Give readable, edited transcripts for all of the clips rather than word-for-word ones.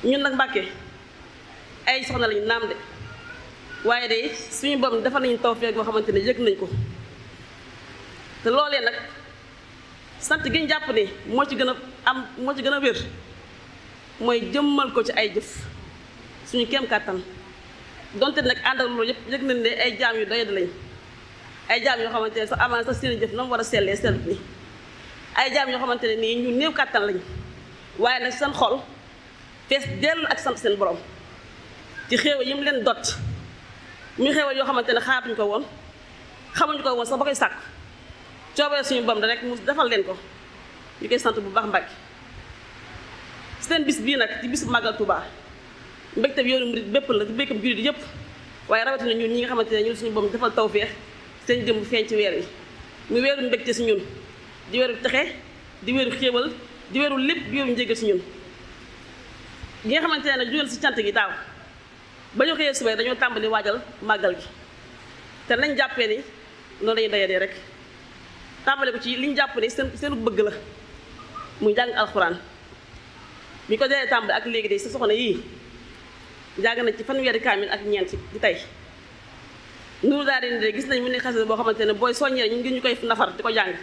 ñun nag Mbàkke ay soxna lañu naam de waaye de suñu borom defal nañu tawfeex boo xamante ne yëg nañ ko te loolee nag sant gi ñu jàpp ne moo ci gën a wér mooy jëmmal ko ci ay jëf suñu kéem kàttan donte nag ànd ak loolu yëpp yëg nañ ne ay jaam yu doyadi lañ ay jaam yoo xamante ne sax avant sax seen jëf na mu war a sellee sellut ni ay jaam yoo xamante ne nii ñu néew kàttan lañ waaye nag seen xol fees dellu ak sant seen borom ci xéewal yi mu leen dot muy xéewal yoo xamante ne xaatuñu ko woon xamuñu ko woon sax ba koy sàkk coobee suñu borom rek mu defal leen ko ñu koy sant bu baax Mbàkke seen bis bii nag ci bisu màggal Tuubaa mbégte bi yoonu murit bépp la ci béykam jullit yëpp waaye rawatina ñun ñi nga xamante ne ñun suñu borom defal tawfeex seen jëm feeñ ci weer yi mu weeru mbégte si ñun di weeru texe di weeru xéewal di weeru lépp di weeru njéggal si ñun ñi nga xamante ne nag jógal si cant gi daaw ba ñu xëyee suba dañoo tàmbali waajal màggal gi te nañ jàppee ni noonu lañuy dayadee rek tàmbali ko ci li ñu jàpp ne seen bëgg la muy jàng alxuraan bi ko dee tàmbali ak léegi de sa soxna yii jàng nañ ci fanweeri kaamil ak ñeent di tey Nuuru Daarayni de gis nañ mu ne xasida boo xamante ne booy soññee ñu ngi ñu koy nafar di ko jàng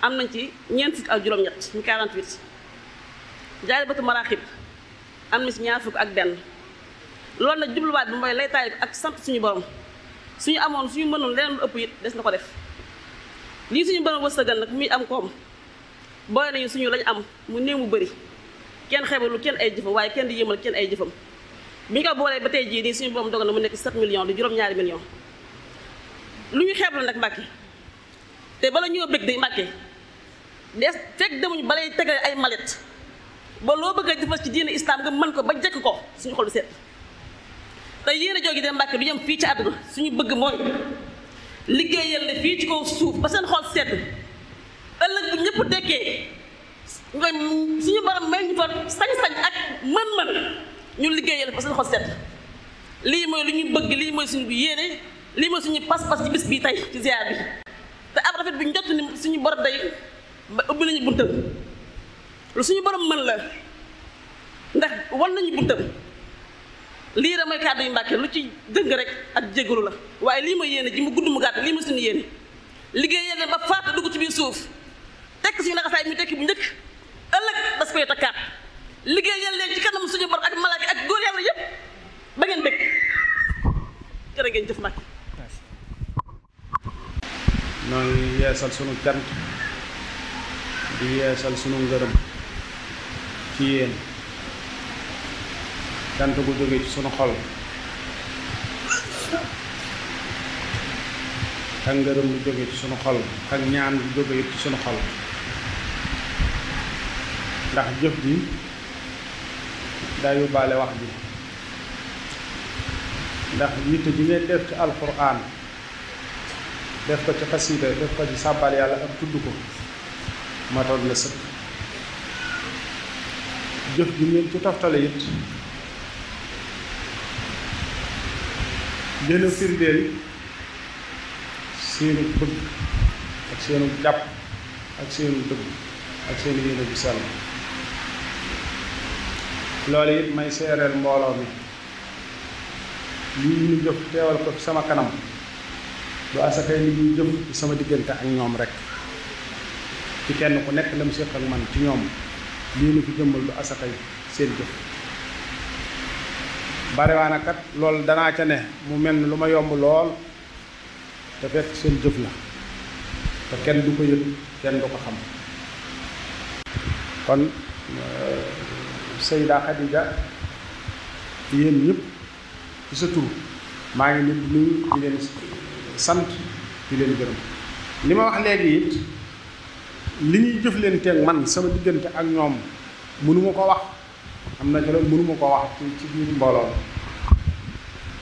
am nañ ci ñeent fukk ak juróom-ñett ñu 48 Jaalibatu Maraaxib am na ci ñaar fukk ak benn loolu nag jubluwaat bi mooy lay taay ak sant suñu borom suñu amoon suñu mënoon leneen lu ëpp it des na ko def lii suñu borom wërsëgal nag muy am koom booy nañu suñu lañ am mu néew mu bëri kenn xeebalu kenn ay jëfam waaye kenn di yéemal kenn ay jëfam bi ñu ko boolee ba tey jii nii suñu borom dogal na mu nekk 7 millions di juróom-ñaari millions lu ñu xeeb la nag Mbàkke te bala ñoo bëgg de Mbàkke des fekk demuñu balay tegal ay malet ba loo bëgg a jëfal ci diine islam nga mën ko ba jekk ko suñu xol du seet te yéen a jógi de Mbàkke du yem fii ci àdduna suñu bëgg mooy liggéeyal ne fii ci kaw suuf ba seen xol seet ëllëg bu ñëpp dekkee nga suñu borom may ñu fa sañ-sañ ak mën-mën ñu liggéeyal ba seen xol seet lii mooy lu ñu bëgg lii mooy suñu yéene lii mooy suñu pas-pas ci bis bii tey ci ziar bi te ab rafet bi njott ni suñu borom day ba ubbi nañu buntam lu suñu borom mën la ndax wan nañu buntam lii rek mooy kàddu yu Mbàkke lu ci dëng rek ak jégalu la waaye lii mooy yéene ji mu gudd mu gàtt lii mooy suñu yéene liggéeyal ne ba faata dugg ci biir suuf tekk suñu laxasaay mi tekki bu njëkk ëllëg das koy takkaat liggéeyal leen ci kanam suñu borom ak malaaka ak góor yàlla yépp ba ngeen bëgg jërë ngeen jëf Mbàkke noo ngi yeesal sunu cant di yeesal sunu ngërëm ci yéen cant gu jóge ci sunu xol ak ngërëm lu jóge ci sunu xol ak ñaan lu jóge ci sunu xol ndax jëf ji daa yóbbaale wax ji ndax yitte ji ngeen def ci alxuraan def ko ci xasida def ko ci sàbbal yàlla ak tudd ko matoon na sëkk jëf ji ngeen ci toftale it gën a firndeel seenu bëgg ak seenu jàpp ak seenu dëgg ak seenu yéene bu sell loolu it may seereel mbooloo mi lii ñu jëf teewal ko sama kanam du asakay li ñuy jëf ci sama diggante ak ñoom rek ci kenn ku nekk la mu séq ak man ci ñoom lii nu fi jëmmal du asakay seen jëf bariwaana kat loolu danaa ca ne mu mel ni lu ma yomb lool te fekk seen jëf la te kenn du ko yëg kenn du ko xam kon Seyda Khadija yéen ñëpp ci sa tur maa ngi leen di nuyu di leen sant di leen gërëm li ma wax léegi it li ñuy jëf leen teeg man sama diggante ak ñoom mënuma ko wax am na ci loolu mënuma ko wax ci biir mbooloo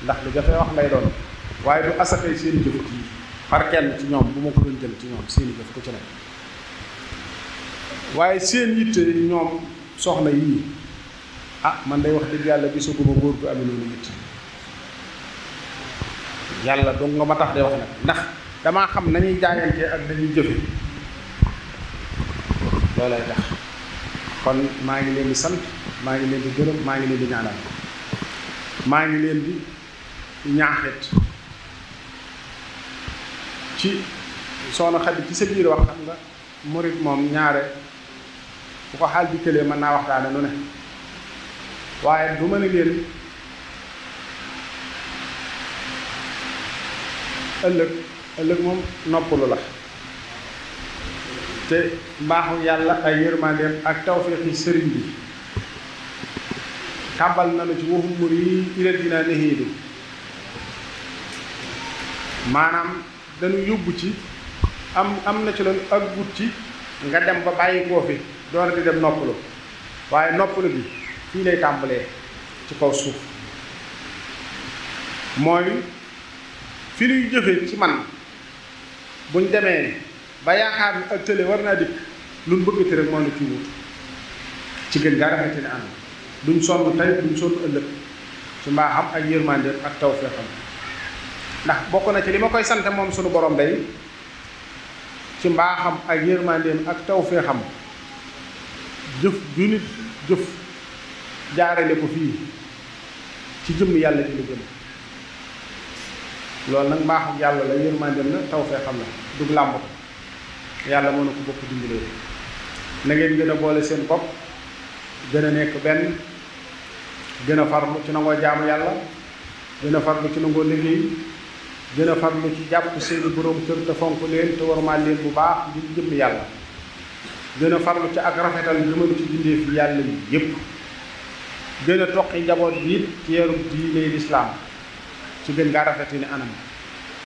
ndax lu jafe wax lay doon waaye du asakay seen jëf ci par kenn ci ñoom bu ma ko doon jël ci ñoom seeni jëf ko ci nekk waaye seen yitte ñoom soxna yii man day wax dëgg yàlla gisaguma góor gu amee noonu yitte yàlla dong nga ma tax de wax nag ndax damaa xam nañuy jaayantee ak dañuy jëfe loolay tax kon maa ngi leen di sant maa ngi leen di gërëm maa ngi leen di ñaanal maa ngi leen di ñaaxet ci soxna Xadi ci sa biir wax xam nga murit moom ñaare bu ko xaal bi këlee mën naa waxtaane nu ne waaye du mën a leen ëllëg moom noppalu la te mbaaxu yàlla ay yërmandeem ak tawfeexi sëriñ bi tàbbal nanu ci waxum mur yi ila dina nehiidu maanaam dañu yóbbu ci am na ci loolu ak gut ci nga dem ba bàyyi koo fi door di dem noppalu waaye noppalu bi fii lay tàmbalee ci kaw suuf mooy fi ñuy jëfe ci man buñ demee ba yaakaar ni ak tële war naa dikk luñ bëggati rek moo na ci wut ci gën gaa rafete ne am duñ sonn tey duñ sonn ëllëg ci mbaaxam ak yërmandeem ak tawfeexam ndax bokk na ci li ma koy sant moom sunu borom day ci mbaaxam ak yërmandeem ak tawfeexam jëf ju nit jëf jaarale ko fii ci jëmm yàlla ji la jëm loolu nag mbaaxam yàlla la yërmandeem la tawfeexam la dug làmb yàlla mën na ko bokk dimbalee na ngeen gën a boole seen bopp gën a nekk benn gën a farlu ci nangoo jaamu yàlla gën a farlu ci nangoo liggéey gën a farlu ci jàpp seeni borom kër te fonk leen te warmaal leen bu baax di jëmm yàlla gën a farlu ci ak rafetal jëmale ci bindeef yi yàlla yi yépp gën a toqi njaboot bi it ci yarub diine lislaam ci gën ngaa rafeti ni anam